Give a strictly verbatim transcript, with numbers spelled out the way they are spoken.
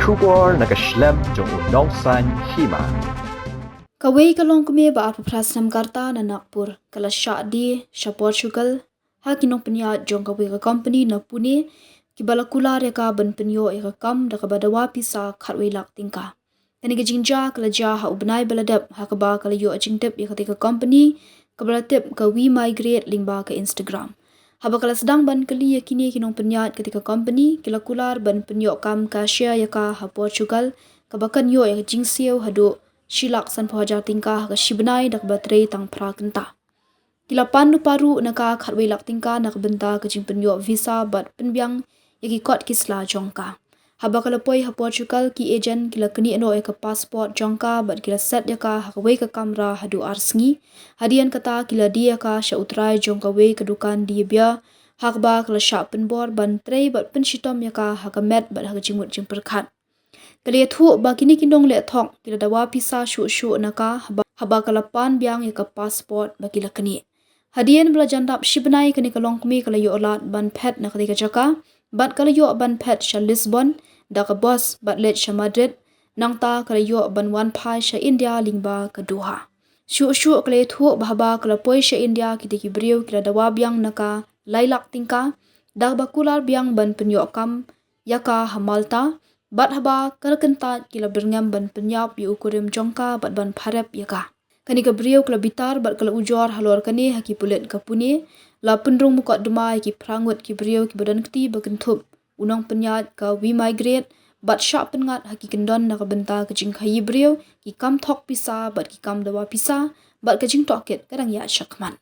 Khubor na ka shlem jong u nongsan hima. Kawei ka longkmie ba arphew phra snem ka rta na Nagpur ka la shah die sha Portugal ha ki nongpynïaid jong kawei ka company na Pune, kiba la kular ïa ka ban pynïoh ïa ka kam da kaba dawa pisa khatwei lak tyngka. Kane ka jingjia ka la jia ha u bnai ba la dep, ha kaba ka la ïoh jingtip ïa katei ka company kaba la tip ka We Migrate lyngba ka Instagram. Haba ka la sdang ban kylli ïa kine ki nongpynïaid katei ka company, ki la kular ban pynïoh kam cashier ïa ka ha Portugal, kaba kan ïoh ïa ka jingsiew haduh shi lak sanphew hajar tyngka ha ka shi bnai da kaba trei tang phra kynta. Ki la pan lypa ruh na ka khatwei lak tyngka na ka bynta ka jingpynïoh visa bad pynbiang ïa ki kot ki sla jong ka. Haba ka la poi ha Portugal, ki agent ki la knieh noh ïa ka passport jong ka bad ki la set ïa ka ha kawei ka kamra haduh ar sngi. Hadien kata ki la die ïa ka sha u trai jong kawei ka dukan die beer, ha kaba ka la shah pynbor ban trei bad pynshitom ïa ka ha ka met bad ha ka jingmut jingpyrkhat. Ka la ïathuh ba kine ki nongleh thok ki la dawa pisa shuh shuh na ka haba, haba ka la pan biang ïa ka passport ba ki la knieh. Hadien ba la jan dap shi bnai, kane ka longkmie ka la ïoh lad ban phet na katei ka jaka bad ka la ïoh ban phet sha Lisbon da ka bos bad leit sha Madrid, nangta ka la ïoh ban wan phai sha India lyngba ka Doha. Shuh shuh ka la ïathuh ba haba ka la poi sha India, kitei ki briew ki la dawa biang na ka lai lak tyngka da kaba kular biang ban pynïoh kam ïa ka ha Malta, bad haba ka la kyntait ki la byrngem ban pynïap ïa u kurim jong ka bad ban pharep ïa ka. Kane ka briew ka la bitar bad ka la ujor halor kane ha ki pulit ka Pune, la pynrung mukotduma ïa ki phra ngut ki briew kiba don kti ba kynthup u nongpynïaid ka We Migrate bad shah pynngat ha ki kyndon na ka bynta ka jingkhaïi briew, ki kam thok pisa bad ki kam dawa pisa bad ka jingtohkit ka dang ïaid shakhmat.